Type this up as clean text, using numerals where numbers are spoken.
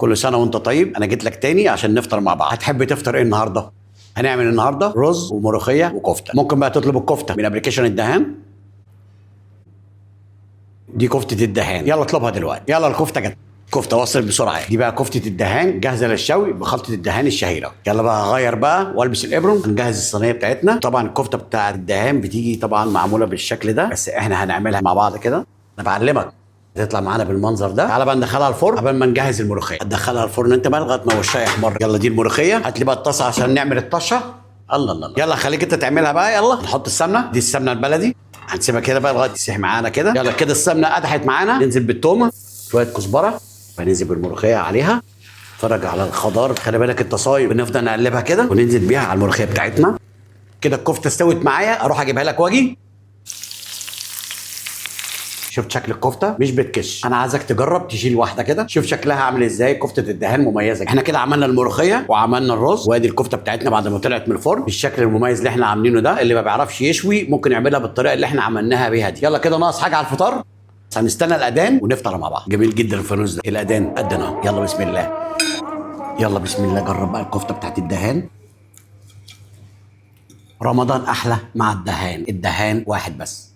كل سنة وانت طيب. انا جيت لك تاني عشان نفطر مع بعض. هتحب تفطر ايه النهارده؟ هنعمل النهارده رز وملوخيه وكفته. ممكن بقى تطلب الكفتة من application الدهان، دي كفته الدهان، يلا اطلبها دلوقتي. يلا الكفتة جت، كفته وصلت بسرعة. دي بقى كفته الدهان جاهزة للشوي بخلطه الدهان الشهيرة. يلا بقى هغير بقى والبس ال apron، هنجهز الصينية بتاعتنا. طبعا الكفتة بتاعه الدهان بتيجي طبعا معمولة بالشكل ده، بس احنا هنعملها مع بعض كده. انا بعلمك تطلع معانا بالمنظر ده. تعالى بقى ندخلها الفرن قبل ما نجهز الملوخية. هتدخلها الفرن انت بقى لغاية ما وشها يحمر. يلا دي الملوخية، هات لي بقى الطاسه عشان نعمل الطشه. الله الله الله، يلا خليك انت تعملها بقى. يلا نحط السمنة، دي السمنة البلدي، هنسيبها كده بقى لغاية تسيح معانا كده. يلا كده السمنة قدحت معانا، ننزل بالتومه، شوية كزبره، هننزل بالملوخيه عليها. اتفرج على الخضار، خلي بالك التصايب، بنفضل نقلبها كده وننزل بيها على الملوخية بتاعتنا كده. الكفتة استوت معايا، اروح اجيبها لك واجي. شفت شكل الكفتة مش بتكش. انا عايزك تجرب تشيل واحدة كده، شوف شكلها عامل ازاي. كفته الدهان مميزة. احنا كده عملنا الملوخية وعملنا الرز، وادي الكفتة بتاعتنا بعد ما طلعت من الفرن بالشكل المميز اللي احنا عاملينه ده. اللي ما بيعرفش يشوي ممكن يعملها بالطريقة اللي احنا عملناها بيها دي. يلا كده ناقص حاجة على الفطار، هنستنى الاذان ونفطر مع بعض. جميل جدا الفانوس ده، الاذان اذن اهو. يلا بسم الله، يلا بسم الله. جرب بقى الكفتة بتاعت الدهان. رمضان احلى مع الدهان، الدهان واحد بس.